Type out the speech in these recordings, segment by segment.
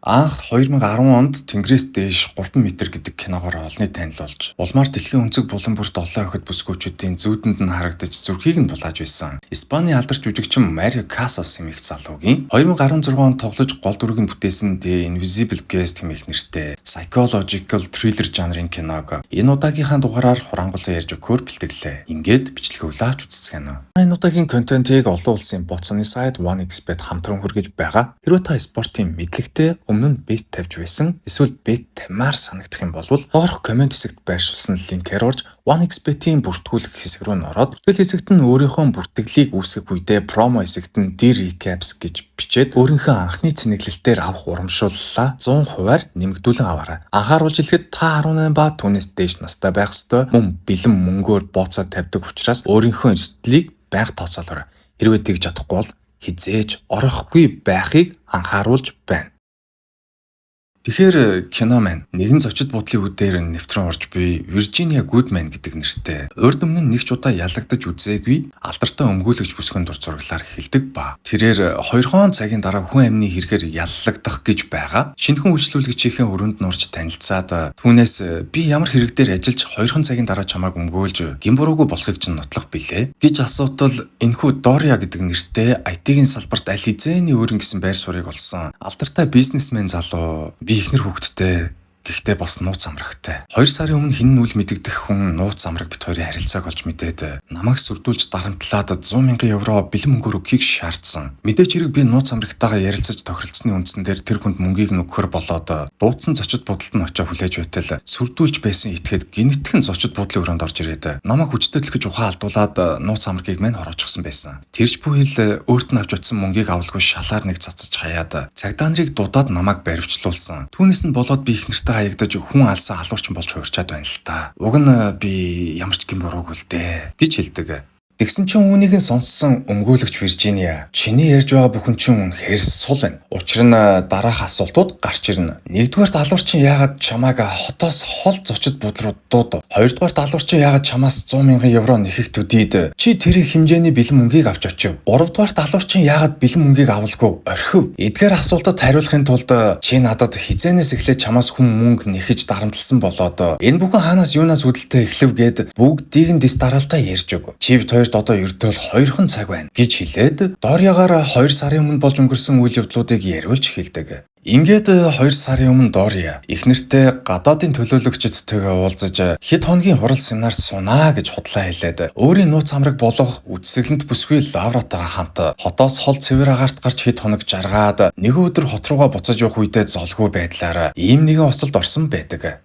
Анх 2010 онд Тэнгэрээс дээш 3 м гэдэг киногоор олонний танил болж, улмаар дэлхийн өнцөг булан бүрт олон охид бүсгүүчүүдийн зүүдэнд нь харагдаж зүрхийг нь булааж байсан. Испани алдарч жүжигчин Марио Касас хэмээх залуугийн 2016 онд тоглож гол дүрийг нь бүтээсэн The Invisible Guest хэмээх нэртэй psychological thriller жанрын киног энэ удаагийнхаа дугаараар хураангуйлан ярьж өгөхөөр бэлтгэлээ. Ингээд бичлэгээ хүлээж үзцгээнэ. Энэ удаагийн контентыг олон улсын бооцооны сайт 1xBet хамтран хүргэж байгаа. Хэрвээ та спортын мэдлэгтэй, өмнө нь bet тавьж байсан эсвэл bet тавьмаар санагдах юм бол доорх comment хэсэгт байршуулсан линкээр орж 1xBet-ийн бүртгүүлэх хэсэг рүү н ороод бүртгэл хэсэгт нь өөрийнхөө бүртгэлийг үүсгэх үедээ promo хэсэгт нь D-Recaps гэж бичээд өөрийнхөө анхны цэнэглэлтээр авах урамшууллаа 100%-аар нэмэгдүүлэн аваарай. Анхааруулж хэлэхэд та 18 ба түүнээс дээш настай байх ёстой. Мөн бэлэн мөнгөөр бооцоо тавьдаг учраас өөрийнхөө эрсдлийг байнга тооцоолоорой. Хэрвээ тэгж чадахгүй бол хэзээ ч орохгүй байхыг анхааруулж байна. Тэгэхээр кино маань нэгэн зочид буудлын үдээр нэвтрэн орж буй Виржиниа Гудман гэдэг нэртэй урд өмнө нь нэг ч удаа ялагдаж үзээгүй алдартай өмгөөлөгч бүсгүйн дур зураглаар эхэлдэг ба. Тэрээр 2 цагийн дараа хүн амны хэрэгээр яллагдах гэж байгаа. Шинэхэн үйлчлүүлэгчийнхээ өрөөнд нь орж танилцаад түүнээс би ямар хэрэг дээр ажиллаж 2 цагийн дараа чамайг өмгөөлж гэм буруугүй болохыг чинь нотлох билээ гэж асуудал энэхүү Дория гэдэг нэртэй IT-ийн салбарт аль хэзээний өөрийн гэсэн байр суурийг олсон алдартай бизнесмен залуу би эхнэр хүүхэдтэй, гэхдээ бас нууц амрагтай. 2 сарын өмнө хэн нь үл мэдэгдэх хүн нууц амраг бит хоёрын харилцааг олж мэдээд намайг сүрдүүлж дарамтлаад 100 мянган евро бэлэн мөнгөөр өгөхийг шаардсан. Мэдээч хэрэг би нууц амрагтайгаа ярилцаж тохиролцсны үндсэн дээр тэр хүнд мөнгийг нь өгөхөр болоод дуудсан зочид буудалд нь очиж хүлээж байтал сүрдүүлж байсан итгээд гинэтгэн зочид буудлын өрөөнд орж ирээд намайг хүчтэй түлхэж ухаан алдуулаад нууц амрагийг мань хороочихсон байсан. Тэрч бүхэл өөрт нь авч очсон мөнгийг авалгүй шалаар нэг цацаж хаяад цагдаа нарыг дуудаад намайг баривчлуулсан. Түүнээс нь болоод би эхнэртэй хаягдаж хүн алсан халуурчин болж хуурчаад байна л та. Уг нь би ямар ч гэм буруугүй л дээ гэж хэлдэг. Тэгсэн чинь үүнийг нь сонссон өмгөөлөгч Виржиниа чиний ярьж байгаа бүхэн чинь үнэхээр сул байна. Учир нь дараах асуултууд гарч ирнэ. Нэгдүгээрт алуурчин яагаад чамайг хотоос хол зочид буудал руу дуудав? Хоёрдугаарт алуурчин яагаад чамаас 100 мянган евро нэхэх төдийд чи тэр их хэмжээний бэлэн мөнгийг авч очив? Гуравдугаарт алуурчин яагаад бэлэн мөнгийг авалгүй орхив? Эдгээр асуултад хариулахын тулд чи надад хизээнээс эхлээд чамаас хүн мөнгө нэхэж дарамтлсан болоод энэ бүхэн хаанаас юунаас үүдэлтэй эхлэв гээд бүгдийг нь дис дараалтаа ярьж өг. Чи бит хоёрт одоо ердөө л 2 цаг байна гэж хэлээд Дориягаар 2 сарын өмнө болж өнгөрсөн үйл явдлуудыг яриулж эхэлдэг. Ингээд 2 сарын өмнө Дория эхнэртэй гадаадын төлөөлөгчдтэйгээ уулзаж хэд хоногийн хурал семинарт сунаа гэж худлаа хэлээд өөрийн нууц амраг болох үдсгэлэнт бүсгүй Лавратайгаа хамт хотоос хол цэвэр агаарт гарч хэд хоног жаргаад нэг өдөр хот руугаа буцаж явах үедээ золгүй байдлаар ийм нэгэн осолд орсон байдаг.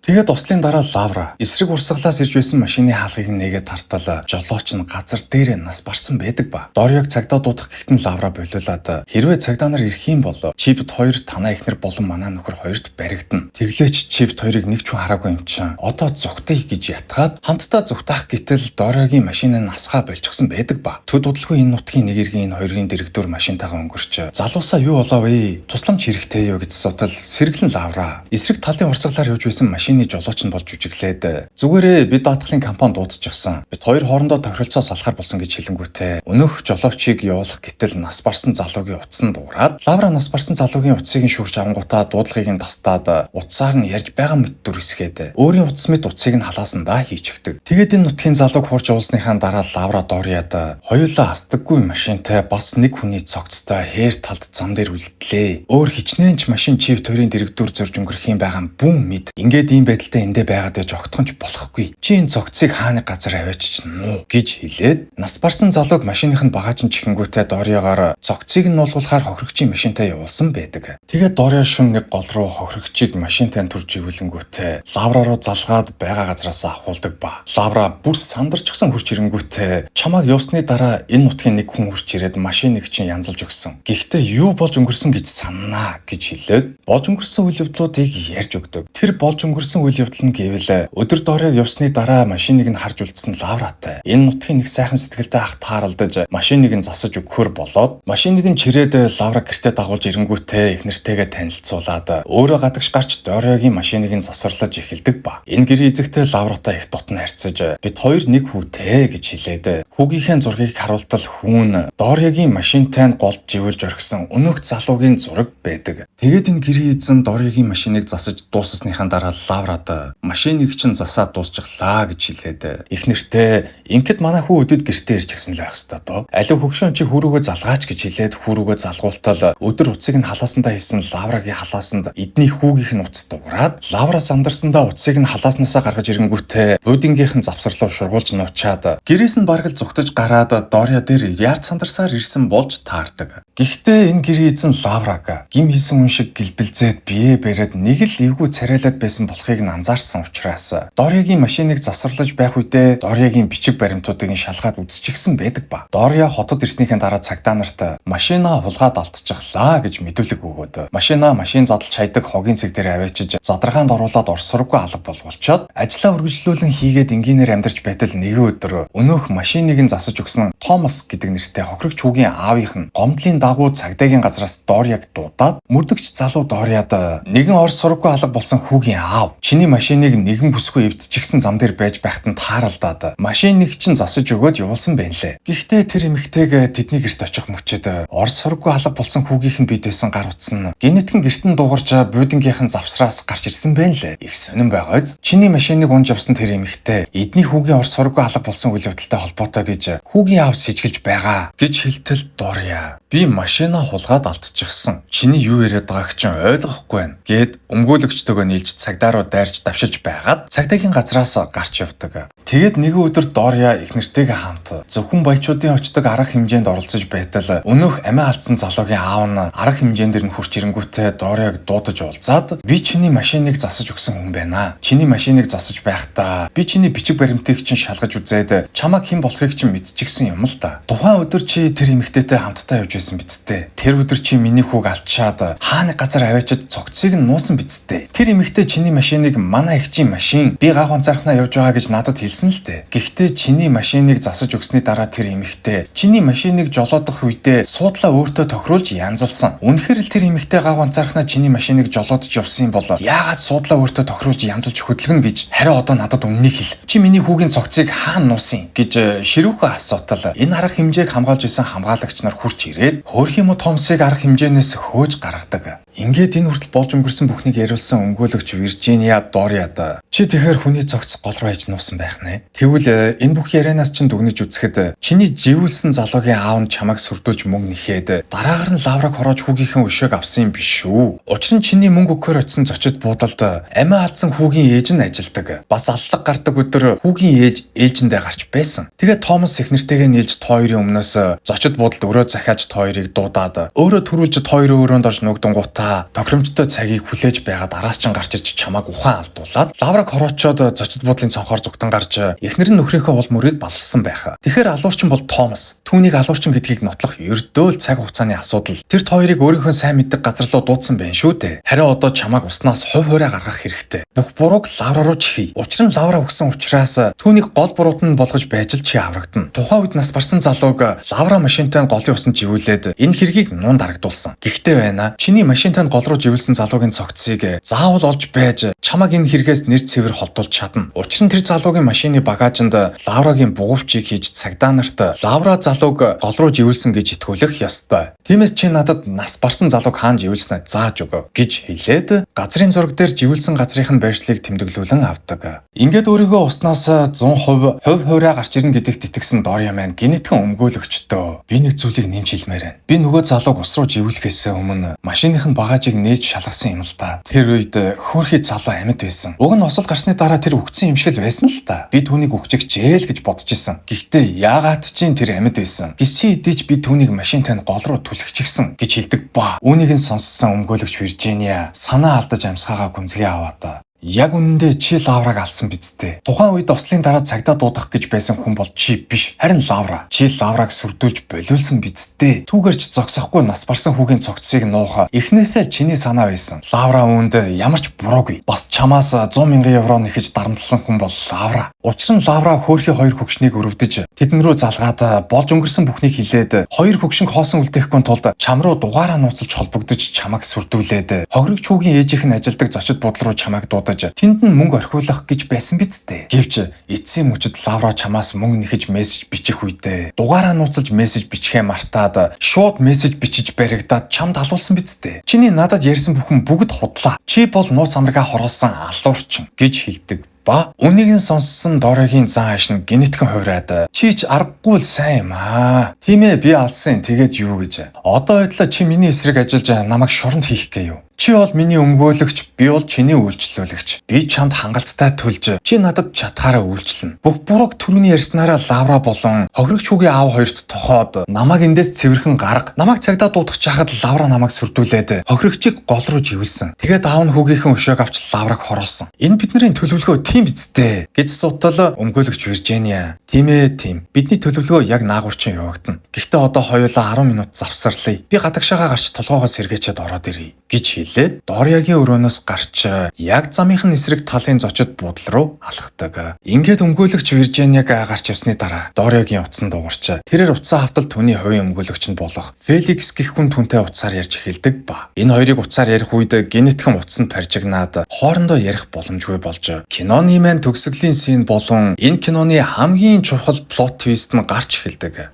Тэгээд услын дараа Лавра эсрэг урсгалаас ирж байсан машины хаалгыг нээгээд тартал жолооч нь газар дээрээ нас барсан байдаг ба. Дорьог цагдаа дуудах гэхдээ нь Лавра болиулаад хэрвээ цагдаа нар ирэх юм бол чи бит хоёр танаа эхнэр болон манай нөхөр хоёрт баригдана. Тэглээч чи бит хоёрыг нэг ч хүн хараагүй юм чинь. Одоо зүгтъя гэж ятгаад хамтдаа зүгтаах гэтэл Дорьогийн машин нь асгаа болчихсон байдаг ба. Төд удалгүй энэ нутгийн нэг иргэн энэ хоёрын дэрэгдүр машинтайгаа өнгөрч залуусаа юу болов вэ? Тусламж хэрэгтэй юу гэж асуудал сэргэлэн Лавра эсрэг талын урсгалаар явж байсан машины жолооч нь болж жүжиглээд зүгээрээ бид даатгалын компани дуудчихсан. Бид хоёр хоорондоо тохиролцоо салахар болсон гэж хэлэнгүүтээ өнөөх жолоочийг явуулах гэтэл нас барсан залуугийн утас нь дуурайд Лавра нас барсан залуугийн утсыг нь шүүрч авангуудаа дуудлагыг нь тастаад утсаар нь ярьж байгаа мэт дүр хэсгээд өөрийн утас мэт утсыг нь халаасан да хийчихдэг. Тэгээд энэ нутгийн залууг хуурч явуулсныхаа дараа Лавра Дорияд хоёулаа астаггүй машинтай бас нэг хүний цогцтой хээр талд зам дээр үлдлээ. Өөр хичнээн ч машин чив төрийн дэрэгдүр зурж өнгөрөх юм байгаа бүүн мэд. Ингээд ийм байдалтай эндээ байгаад байж огтхон ч болохгүй. Чи энэ цогцыг хааны газар аваачиж нуу гэж хэлээд нас барсан залууг машиных нь багаажин чихэнгүүтээ Дориягаар цогцыг нь нуулгуулахаар хохирогчийн машинтай явуулсан байдаг. Тэгээд Дория шүн нэг гол руу хохирогчийг машинтай төрж ивэлэнгүүтээ Лавра руу залгаад байгаа газраас авахулдаг ба. Лавра бүр сандарчсан хурч ирэнгүүтээ чамааг явсны дараа энэ нутгийн нэг хүн хурч ирээд машиныг чинь янзалж өгсөн. Гэхдээ юу болж өнгөрсөн гэж саннаа гэж хэлээд болж өнгөрсөн үйл явдлуудыг ярьж өгдөг. Тэр болж өнгөрсөн өнгөрсөн үйл явдал нь гэвэл өдөр Дориаг явсны дараа машиныг нь харж үлдсэн Лавратай энэ нутгийн нэг сайхан сэтгэлтэй ах тааралдаж машиныг нь засаж өгөхөр болоод машиныг нь чирээд Лавра гэртээ дагуулж ирэнгүүтээ эхнэртэйгээ танилцуулаад өөрөө гадагш гарч Дориагийн машиныг нь засварлаж эхэлдэг ба. Энэ гэрийн эзэгтэй Лавратай их дотно харьцаж, бид хоёр нэг хүүтэй гэж хэлээд хүүгийнхээ зургийг харуултал хүүн Дориагийн машинтай нь голд живүүлж орхисон өнөөх залуугийн зураг байдаг. Тэгээд энэ гэрийн эзэн Дориагийн машиныг засаж дууссныхаа дараа Лаврад машиныг чинь засаад дуусчихлаа гэж хэлээд эхнэртээ ингээд манай хүү өдөд гэртээ ирж гисэн л байх хэвээр доо. Алив хөгшөөн, чи хүүрүүгээ залгаач гэж хэлээд хүүрүүгээ залгуултал өдөр утсыг нь халаасандаа хийсэн Лаврагийн халаасанд эдний хүүгийнх нь утас дуграад, Лавра сандарсандаа утсыг нь халааснаасаа гаргаж ирэнгүүтээ буудингийнх нь завсарлуу шургуулж нуучаад гэрээс нь бараг л зугтаж гараад Дория дээр яарч сандарсаар ирсэн болж таардаг. Гэхдээ энэ гэрийн эзэн Лавраг гэм хийсэн хүн шиг гэлбэлзээд бие бариад нэг л эвгүй царайлаад байсан болохыг нь анзаарсан учраас Дориагийн машиныг засварлаж байх үедээ Дориагийн бичиг баримтуудыг нь шалгаад үзчихсэн байдаг ба. Дория хотод ирснийхэн дараа цагдаа нарт машинаа хулгаад алдчихлаа гэж мэдүүлэг өгөөд машинаа машин задлж хайдаг хогийн цэг дээр аваачиж задаргаанд оруулаад орсоргүй алга болгуулчоод ажлаа үргэлжлүүлэн хийгээд энгийнээр амьдарч байтал нэгэн өдөр өнөөх машиныг нь засаж өгсөн Томас гэдэг нэртэй хохирогч хүүгийн аавынх нь гомдлын дагуу цагдаагийн газраас Дориаг дуудаад, мөрдөгч залуу Дориад нэгэн орос сураггүй алга болсон хүүгийн аав чиний машиныг нэгэн бүсгүй эвдчихсэн зам дээр байж байхад нь тааралдаад машиныг чинь засаж өгөөд явуулсан байна лээ. Гэхдээ тэр эмэгтэйг тэдний гэрт очих мөчөд орос сураггүй алга болсон хүүгийнх нь бид байсан гар утас нь гинэтхэн гэртэн дуугарч буудингийнх нь завсраас гарч ирсэн байна лээ. Их сонин байгаа биз? Чиний машиныг унж явсан тэр эмэгтэй эдний хүүгийн орос сураггүй алга болсон үйл явдалтай холбоотой гэж хүүгийн аав сэжиглэж байгаа гэж хэлтэл Дория би машинаа хулгаад алдчихсан. Чиний юу яриад байгааг чинь ойлгохгүй байна гэд өмгөөлөгчтэйгөө нийлж цагдаа руу дайрч давшилж байгаад цагдаагийн газраас гарч явдаг. Тэгээд нэгэн өдөр Дория эхнэртэйгээ хамт зөвхөн баячуудын очдог арга хэмжээнд оролцож байтал өнөөх амиа алдсан залуугийн аав нь арга хэмжээн дээр нь хурч ирэнгүүтээ Дориаг дуудаж уулзаад, би чиний машиныг засаж өгсөн хүн байна. Чиний машиныг засаж байхдаа би чиний бичиг баримтыг чинь шалгаж үзээд чамайг хэн болохыг чинь мэдчихсэн юм л да. Тухайн өдөр чи тэр эмэгтэйтэй хамтдаа явж байсан биз дээ. Тэр өдөр чи миний хүүг алдчаад хаа нэг газар аваачид цогцыг нь нуусан биз дээ. Тэр эмэгтэй чиний машиныг манай эгчийн машин, би гав ганцаархнаа явж байгаа гэж надад хэлсэн л дээ. Гэхдээ чиний машиныг засаж өгсөний дараа тэр эмэгтэй чиний машиныг жолоодох үедээ суудлаа өөртөө тохируулж янзалсан. Үнэхээр л тэр эмэгтэй гав ганцаархнаа чиний машиныг жолоодож явсан юм бол яагаад суудлаа өөртөө тохируулж янзалж хөдөлгөнө гэж харин одоо надад үнэнийг хэл. Чи миний хүүгийн цогцыг хаана нуусан гэж ширүүхэн асуутал энэ арга хэмжээг хамгаалж исэн хамгаалагч нар хурч ирээд хөөрхий муу Томсыг арга хэмжээнээс хөөж гаргадаг. Ингээд энэ хүртэл болж өнгөрсөн бүхнийг яриулсан өмгөөлөгч Виржиниа Дориад чи тэгэхээр хүний цогц гол руу хайж нуусан байх нэ. Тэгвэл энэ бүх ярианаас чинь дүгнэж үзэхэд чиний живүүлсэн залуугийн аав нь чамайг сүрдүүлж мөнгө нэхээд дараагаар нь Лавраг хороож хүүгийнхээ өшөөг авсан юм биш үү? Учир нь чиний мөнгө өгөхөөр очисон зочид буудалд амиа алдсан хүүгийн ээж нь ажилладаг. Бас аллаг гардаг өдөр хүүгийн ээж ээлжиндээ гарч байсан. Тэгээд Томас эхнэртэйгээ нийлж та хоёрын өмнөөс зочид буудалд өрөө захиалж та хоёрыг дуудаад өөрөө түрүүлж та хоёрын өрөөнд орж нуугдангуудаа тохиромжтой цагийг хүлээж байгаад араас чинь гарч ирж чамааг ухаан алдуулаад Лавраг хороочоод зочид буудлын цонхоор зүгтэн гарч эхнэр нь нөхрийнхөө уул мөрийг баллсан байх. Тэгэхээр алуурчин бол Томас. Түүнийг алуурчин гэдгийг нотлох ердөө л цаг хугацааны асуудал. Тэр та хоёрыг өөрийнхөө сайн мэддэг газар руу дуудсан байх шүү дээ. Харин одоо чамааг уснаас хувь хувиа гаргах хэрэгтэй. Бүх бурууг Лавра руу чихье. Учир нь Лавра өгсөн учраас түүнийг гол буруут нь болгож байж л чи аврагдана. Тухайн үед нас барсан залууг Лавра машинтай голын усанд живүүлээд энэ хэргийг нуун дарагдуулсан. Гэхдээ байна. Чиний машинтай гол руу живүүлсэн залуугийн цогцсыг заавал олж байж чамааг энэ хэрэгээс нэр цэвэр холдуулж чадна. Учир нь тэр залуугийн машины багажинд Лаврагийн бугуувчийг хийж цагдаа нарт Лавра залууг гол руу живүүлсэн гэж итгүүлэх ёстой. Тиймээс чи надад нас барсан залууг хаана живүүлснээ зааж өгөө гэж хэлээд газрын зураг дээр живүүлсэн газрынх нь байршлыг тэмдэглүүлэн авдаг. Ингээд өөрийгөө уснаас 100% хувь хувиа гарч ирнэ гэдэгт итгэсэн Дория маань гинэтхэн өмгөөлөгчдөө би нэг зүйлийг нэмж хэлмээр байна. Би нөгөө залууг ус руу живүүлэхээс өмнө машиных нь багажийг нээж шалгасан юм л да. Тэр үед хөөрхий залуу амьд байсан. Уг нь осол гарсны дараа тэр үхсэн юм шиг л байсан л та. Би түүнийг үхчихжээ л гэж бодож исэн. Гэхдээ яагаад чинь тэр амьд байсан. Гисэн хэдий ч би түүнийг машин тань гол руу түлхчихсэн гэж хэлдэг ба. Үүнийг нь сонссон өмгөөлөгч Виржиниа санаа алдаж амьсгаагаа гүнзгий аваад Яг үнэндээ чи Лавраг алсан биз дээ. Тухайн үед ослын дараа цагдаа дуудах гэж байсан хүн бол чи биш. Харин Лавра. Чи Лавраг сүрдүүлж болиулсан биз дээ. Түүгээрч зогсохгүй нас барсан хүүгийн цогцсыг нуух эхнээсээ л чиний санаа байсан. Лавра үүнд ямар ч буруугүй. Бас чамаас 100 мянган евро нэхэж дарамтлсан хүн бол Лавра. Учир нь Лавра хөөрхий хоёр хөгшнийг өрөвдөж тэдэн рүү залгаад болж өнгөрсөн бүхнийг хэлээд хоёр хөгшин хоосон үлдээхгүй тулд чам руу дугаараа нууцлж холбогдож чамайг сүрдүүлээд хогрогч хүүгийн ээжийнх нь ажилдаг зочид буудлын руу чамайг дуудаж тэнд нь мөнгө орхиулах гэж байсан биз дээ. Гэвч эцсийн мөчид Лавра чамаас мөнгө нэхэж мессеж бичих үедээ дугаараа нууцлж мессеж бичихээ мартаад шууд мессеж бичиж баригдаад чамд алуулсан биз дээ. Чиний надад ярьсан бүхэн бүгд худлаа. Чи бол нууц амрагаа хороолсон алуурчин гэж хэлдэг ба үнийг нь сонссон Дорогийн зан ааш нь гинэтхэн хувраад чи ч аргагүй л сайн юм аа. Тийм ээ, би алсан, тэгээд юу гэж. Одоо байдлаа чи миний эсрэг ажиллаж намайг шоронд хийх гээ юу? Чи бол миний өмгөөлөгч, би бол чиний үйлчлүүлэгч. Би чамд хангалттай төлж, чи надад чадхаараа үйлчлэнэ. Бүх бурууг түрүүний ярьснараа Лавра болон хохирогч хүүгийн аав хоёрт тохоод намайг эндээс цэвэрхэн гарга. Намайг цагдаа дуудах чахад Лавра намайг сүрдүүлээд хохирогчийг гол руу живүүлсэн. Тэгээд аав нь хүүгийнхэн өшөөг авч Лавраг хороолсон. Энэ бидний төлөвлөгөө тийм биз дээ гэж суутал өмгөөлөгч Виржиния. Тийм ээ, тийм. Бидний төлөвлөгөө яг наагур чинь явагдана. Гэхдээ одоо хоёулаа 10 минут завсарлая. Би гадагшаага гарч толгоогоо сэргээчээд ороод ирье гэж хэлээд Дорягийн өрөөнөөс гарч яг замынх нь эсрэг талын зочид буудлын руу алхдаг. Ингээд өмгөөлөгч Виржиниаг гарч явсны дараа Дорягийн утсан дуугарч тэрээр утсаа автал түүний хувийн өмгөөлөгч нь болох Феликс гэх хүн түүнтэй утсаар ярьж эхэлдэг ба. Энэ хоёрыг утсаар ярих үед гинэтхэн утас нь паржигнаад хоорондоо ярих боломжгүй болж киноны маань төгсгөлийн scene болон энэ киноны хамгийн чухал plot twist нь гарч эхэлдэг.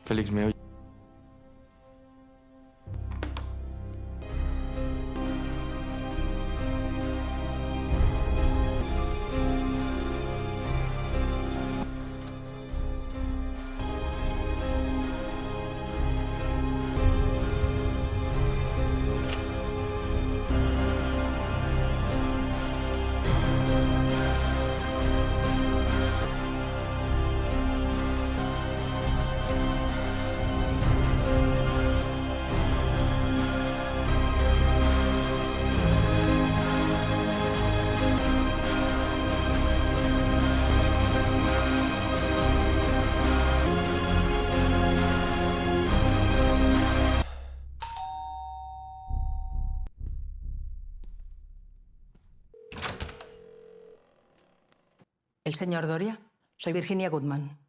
Félix, ¿me oyes? El señor Doria. Soy Virginia Goodman.